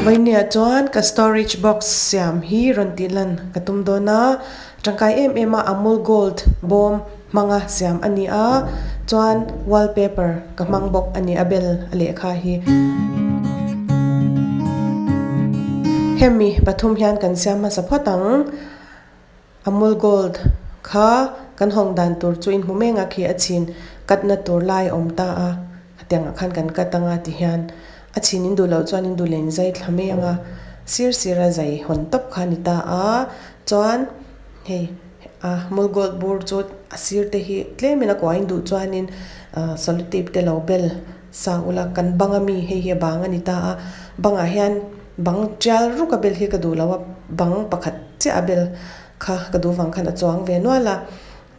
Vawinia chuan ka storage box siam hi rawn tih lan ka tum dawn a, tangkai em em a Amul Gold bawm hmanga siam a ni a, chuan wallpaper ka hmang bawk a ni a bel a lehkha hi. Hemi pathum hian kan siam hmasa phawt ang. Amul Gold kha kan hawng dan tur chu inhmu mek a khi a chhin cut na tur lai a awm ta a, khatiang ah khan kan cut anga ti hian a chhin in duh loh chuan in duh leh in zai thla mai anga sir sir a zai hawn tawp kha a ni ta a, chuan hei Amul Gold bur chu a sir te hi tlem in a kuah in duh chuan in ahh cellotape te lo bel sa ula kan bang ami hei hi a bang a ni ta a, bangah hian bang tial ruk a bel hi ka duh lo a bang pakhat chiah a bel kha ka duh vang khan a chuang ve nual a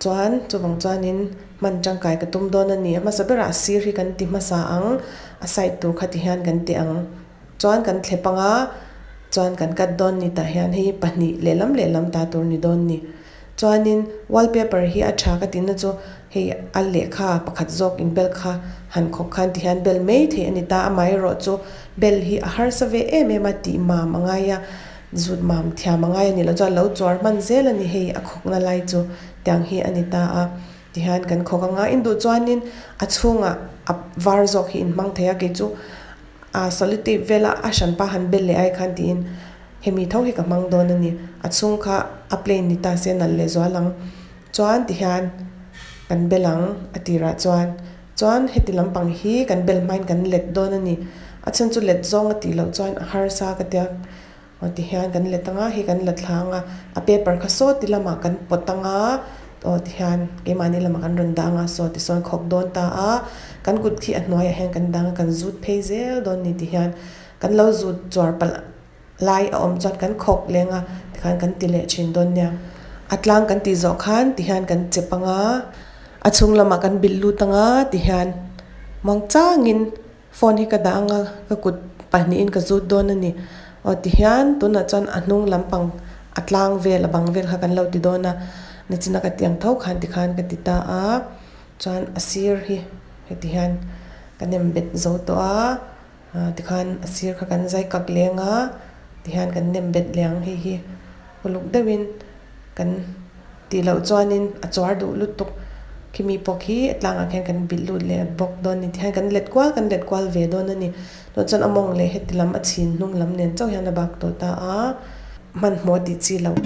chuan chuvang chuanin hman tangkai ka tum dawn a ni a hmasa berah a sir hi kan ti hmasa ang a side tur kha ti hian kan ti ang chuan kan thlep ang a chuan kan cut dawn ni tah hian hei hi pahnih lehlam lehlam ta tur ni dawn ni. Chuanin wallpaper hi a tha ka tihna chu hei a lehkha pakhat zawk in bel kha han khawp khan ti hian bel mai theih a ni ta. Amaherawh chu bel hi a harsa ve em em a tih mam a ngai a, zut mam thiam a ngai a nih loh chuan lo chuar hman zel a ni hei a khawkna lai chu tiang hi a ni ta a. Tihian kan khawk anga induh chuanin a chhungah a var zawk hi inhmang thei a kei chu a solitape vela a hranpa han bel leh ai khan tiin hemi tho hi ka hmang dawn a ni. A chhung kha a plain ni ta se nalh leh zual ang. Chuan tihian kan bel ang a tirah chuan. Chuan heti lampang hi kan bel hmain kan let dawn a ni. A chhan chu let zawng a tih loh chuan a harsa ka tia. Aw tihian kan let anga hei kan la thla anga a paper kha saw ti lamah kan pawt anga aw tihian keimahni lamah kan rawn dah anga saw tisawn khawk dawn ta a kan kut khi a hnuaiah hian kan dang a kan zut phei zel dawn ni tihian kan lo zut chuar palh lai a awm chuan kan khawk leng a tikhan kan ti leh thin dawn nia a tlang kan tih zawh khan tihian kan chep anga a chhung lamah kan bilh lut anga tihian muangchangin. Phone hi ka dah anga ka kut pahnihin ka zut dawn a ni. Aw tihian tunah chuan a hnung lampang a tlang vel a bang vel kha kan lo ti dawn a, nichina ka ti ang tho khan tikhan ka ti ta a, chuan a sir hi heti hian ka nem bet zo tawh a, tikhan a sir kha kan zai kak leng a, tihian kan nem bet leh ang hei hi uluk deuhin kan. Tih loh chuanin a chuar duh lutuk khimi pawh khi a tlangah khian kan bilh lut leh bawk dawn a ni. Tihian kan let kual kan let kual ve dawn a ni. Tunah chuan a mawng leh heti lam a chhin hnung lam nen chauh hian a bak tawh ta a, hmanhmawh tih chi loh.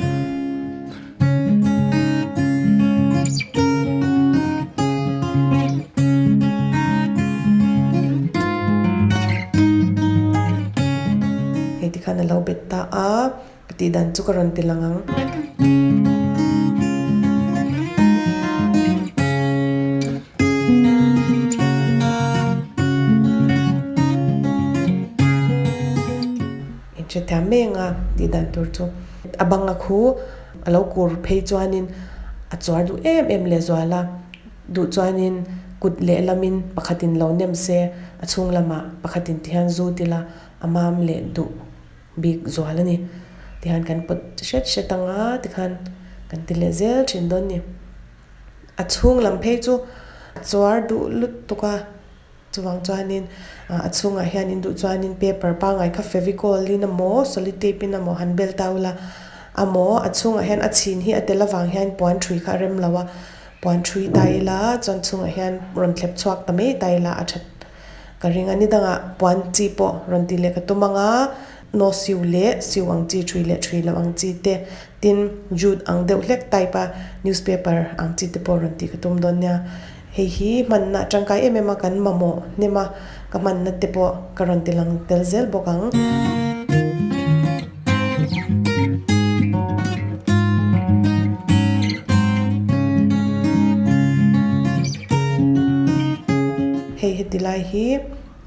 Hei tikhan a lo bet ta a. Ka tih dan chu ka rawn ti lang ang. Inhrethiam mai anga tih dan tur chu a banga khu a lo kur phei chuanin a chuar duh em em leh zual a, duh chuanin kut lehlamin pakhatin lo nem se a chhung lamah pakhatin ti hian zut ila a mam leh duh. Bik zual a ni. Tihian kan pawt hret hret ang a, tikhan kan ti leh zel thin dawn ni. A chhung lam phei chu a chuar duh lutuk a, chuvang chuanin a chhungah hian in duh chuanin paper pangngai kha fevicol in emaw solid tape in emaw han bel ta ula amaw a chhungah hian a chhin hi a tel avang hian puan ṭhui kha a rem lo a, puan ṭhui ta ila chuan chhungah hian rawn thlep chhuak ta mai ta ila a that. Ka ring a ni dangah puan chi pawh rawn tih leh ka tum ang a, naw siu leh siu ang chi thui leh thui loh ang chi te, tin jute ang deuh hlek type a newspaper ang chi te pawh rawn tih ka tum dawn nia. Hei hi hmanna tangkai em em a kan mamawh hnem a, ka hmanna te pawh ka rawn ti lang tel zel bawk ang. Hei heti lai hi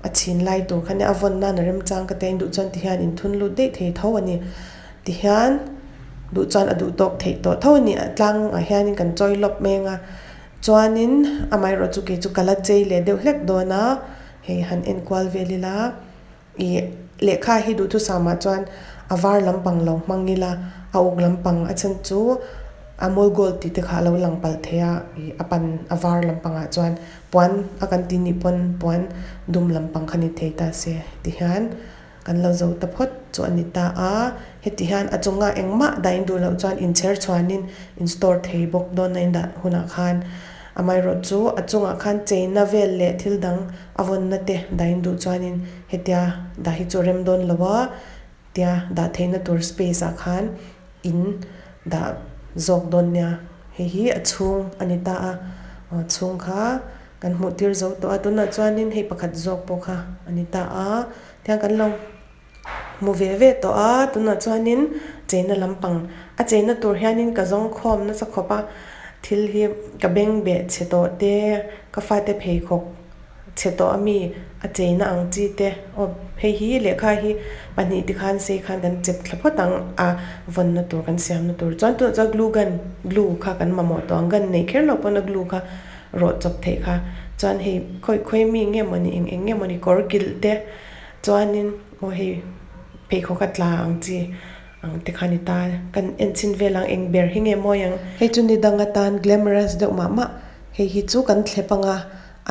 a chhin lai tur kha nia a vawn nan a remchang ka tia in duh chuan tihian in thun lut daih thei tho a ni tihian duh chuan a duh tawk theih tawh tho a ni a tlangah hianin kan chawi lawp meng a chuanin amaherawhchu kei chu ka la chei leh deuh hlek dawn a hei han enkual vel ila. Ih, lehkha hi duhthusam ah chuan a var lampang lo hmang ila, a uk lampang a chhan chu Amul gold tih te kha a lo lang palh thei a ih a pan a var lampangah chuan puan a kan tih nih pawn puan dum lampang kha ni thei ta se tihian kan lo zo ta phawt chu a ni ta a heti hian a chunga engmah dah in duh loh chuan inchher chhuanin in store thei bawk dawn a indah hunah khan amaherawhchu a chungah khan cheina vel leh thil dang a vawnna te dah in duh chuanin hetia dah hi chu a rem dawn lo a. Tia dah theihna tur space ah khan in dah zawk dawn nia hei hi a chhung a ni ta a aw chhung kha kan hmuh tir zo tawh a tunah chuanin hei pakhat zawk pawh kha a ni ta a tiang kan lo hmu ve ve tawh a tunah chuanin cheina lampang a cheina tur hianin ka zawng khawm nasa khawp a thil hi ka beng beh chhe tawh te ka fate pheikhawk. Chhe tawh ami a cheina ang chi te aw hei hi lehkha hi pahnih tikhan sei khan kan chep thla phawt ang a vawnna tur kan siamna tur chuan tunah chuan glue gun glue kha kan mamawh tawh ang gun nei kher lo pawn a glue kha rawh chawp theih kha chuan hei khawi khawi mi nge mawni eng eng nge mawni kawr kilh te chuanin aw hei pheikhawk a tla ang chi ang te kha ni ta kan en chhin vel ang eng ber hi nge mawi ang. Hei chu ni dang atan glamorous deuh mah mah hei hi chu kan thlep ang a.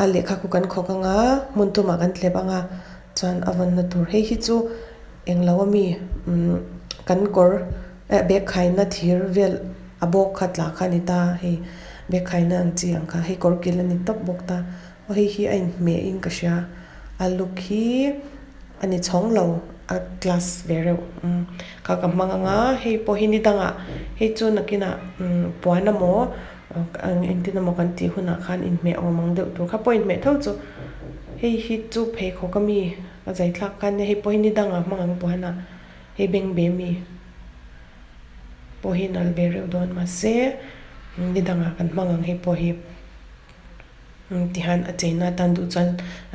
A lehkha khu kan khawk anga hmun tumah kan tlep anga chuan a vawnna tur hei hi chu englo ami umm kan kawr eh bag khaina thir vel a bawk kha tla kha a ni ta hei bag khaina ang chi ang kha hei kawr kilh a ni tawp bawk ta aw hei hi a inhmeh in ka hria a look hi a ni chhawng lo a class ve reuh umm kha ka hmang anga hei pawh hi ni dangah hei chu nakinah umm puan emaw. Engtin emaw kan tih hunah khan inhmeh awm ang deuh tur kha pawh inhmeh tho chu hei hi chu pheikhawk a mi a zai thlak khan nia hei pawh hi ni dangah hmang ang puan a hei beng be mi pawh hi nalh ve reuh dawn mahse ni dangah kan hmang ang hei pawh hi tihian a cheina atan duh chuan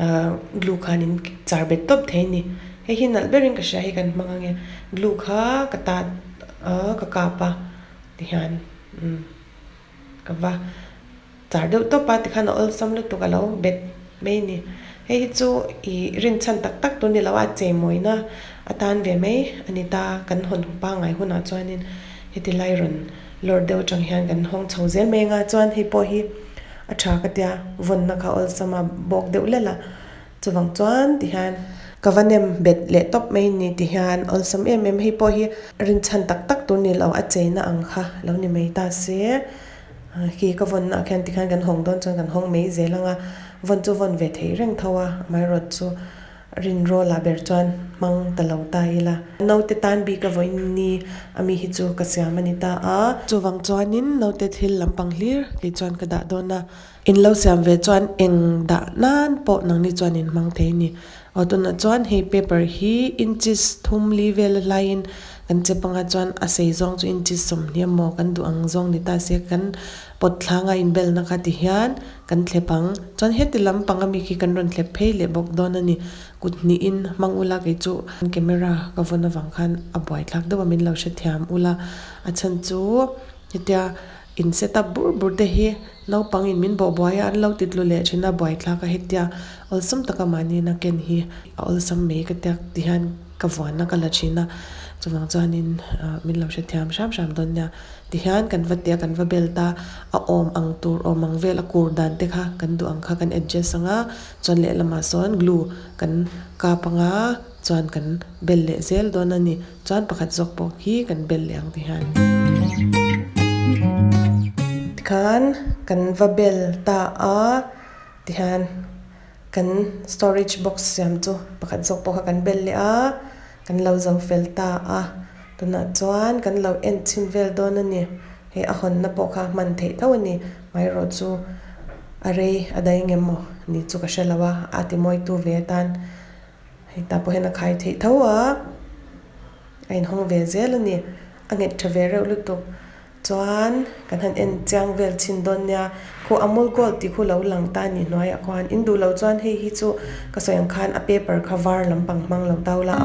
ahh glue khan in char bet tawp thei a ni hei hi nalh berin ka hria hei kan hmang ange glue kha ka tat ah ka kap a tihian umm. Ka va char deuh tawp a tikhan a awlsam lutuk a lo bet mai a ni. Hei hi chu ih rinchhan tak tak tur ni lo a cheimawina atan ve mai a ni ta. Kan hawn pangngai hunah chuanin heti lai rawn lawr deuh atang hian kan hawng chho zel mai anga chuan hei pawh hi a tha ka tia vawnna kha awlsam a bawk deuh lel a. Chuvang chuan ti hian ka va nem bet leh tawp mai ni ti hian awlsam em em hei pawh hi rinchhan tak tak tur ni lo a cheina ang kha lo ni mai ta se khi ka vawnna ah khian tikhan kan hawng dawn chuan kan hawng mai zel ang a vawn chu vawn ve thei reng tho a amaherawhchu chu rinrawl ah ber chuan hmang ta lo ta ila naute tan bik a vawiin ni ami hi chu ka siam a ni ta a. Chuvang chuanin naute thil lampang hlir kei chuan ka dah dawn a. In lo siam ve chuan eng dah nan pawh nangni chuan in hmang thei a ni. Aw tunah chuan hei paper hi inches thum li vel a hlaiin kan che panga chuan a sei zawng chu inches 20 emaw kan duh ang zawng ni ta se kan pawt thlanga inbelna kha ti hian kan thlep ang. Chuan heti lampang ami khi kan rawn thlep phei leh bawk dawn a ni. Kut hnihin hmang ula kei chu camera ka vawn avang khan a buaithlak deuh a min lo hrethiam ula a chhan chu hetia In set up bur bur te hi naupang in min bawh buai a an lo ti tlu leh thin a buaithlak a hetia awlsam taka mahni in a ken hi a awlsam mai ka tia ti hian ka vuan a ka la thin a chuvang chuanin ah min lo hrethiam hram hram dawn nia ti hian kan va tia kan va bel ta a awm ang tur awm ang vel a kur dan te kha kan duh ang kha kan adjust ang a chuan lehlamah sawn glue kan kap ang a chuan kan bel leh zel dawn a ni. Chuan pakhat zawk pawh khi kan bel leh ang ti hian. Tikhan kan va bel ta a tihian kan storage box siam chu pakhat zawk pawh kha kan bel leh a kan lo zo fel ta a tunah chuan kan lo en chhin vel dawn a ni hei a hawnna pawh kha hman theih tho a ni amaherawh chu a rei a dai ngem maw ni chu ka hre lo a a ti mawitu ve atan. Hei tah pawh hian a khai theih tho a, a inhawng ve zel a ni. A nghet tha ve reuh lutuk. Chuan kan han en chiang vel chhin dawn nia, khu Amul Gold tih khu lo lang ta a nih hnuaiah khuan in duh loh chuan hei hi chu ka sawi ang khan a paper kha var lampang hmang lo tau la.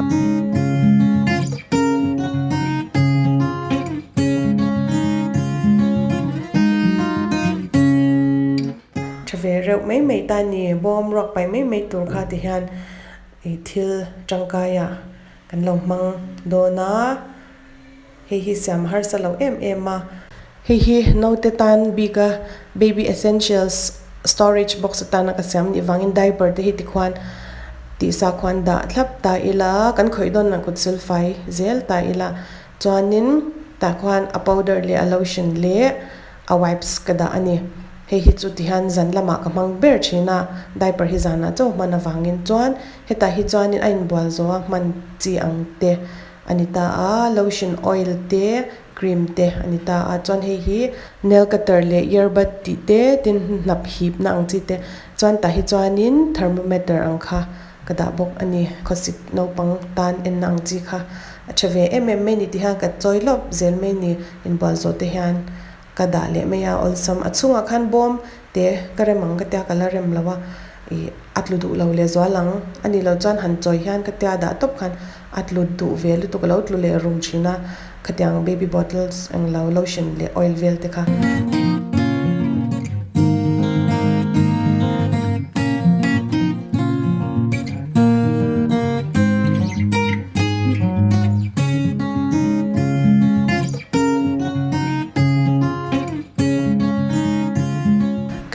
Tha ve reuh mai mai ta ni, bawm ruak paih mai mai tur kha ti hian ih thil tangkai ah kan lo hmang dawn a, hei hi siam harsa lo em em a. Hei hi naute tan bika baby essentials storage box atana ka siam nih vangin diaper te hi tikhuan tihsa khuan dah thlap ta ila kan khawih dawn ang kut silfai zel ta ila chuanin tah khuan a powder leh a lotion leh a wipes ka dah a ni. Hei hi chu tihian zan lamah ka hmang ber thin a, diaper hi zanah chauh hman avangin chuan hetah hi chuanin a inbual zawh a hman chi ang te a ni ta a, lotion oil te cream te a ni ta a, chuan hei hi nail cutter leh earbud tih te tin hnap hipna ang chi te chuan tah hi chuanin thermometer ang kha ka dah bawk a ni, khawsik naupang tan enna ang chi kha a tha ve em em mai ni tih hian ka chawi lawp zel mai ni inbual zawh te hian ka dah leh mai a awlsam a chhungah khan bawm te ka rem ang ka tia ka la rem lo a ih a tlu duh lo leh zual ang a nih loh chuan han chawi hian ka tia dah tawp khan a tlu duh ve lutuk a lo tlu leh rum thin a khatiang baby bottles englo lotion leh oil vel te kha.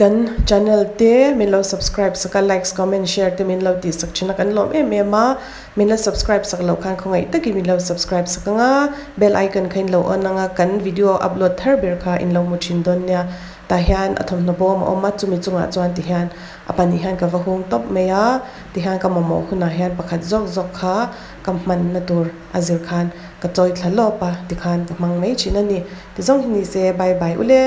Kan channel te min lo subscribe sak a likes comment share te min lo tih sak thin a kan lawm em em a min la subscribe sak loh khan khawngaih takin min lo subscribe sak ang a bell icon kha in lo on ang a kan video upload thar ber kha in lo hmu thin dawn nia tah hian a thawmhnaw bawm a awm a chumi chungah chuan ti hian a pahnih hian ka va hung tawp mai a ti hian ka mamawh hunah hian pakhat zawk zawk kha ka hmanna tur a zir khan ka chawi thla lawp a tikhan ka hmang mai thin a ni. Ti zawng hi ni se bye bye ule.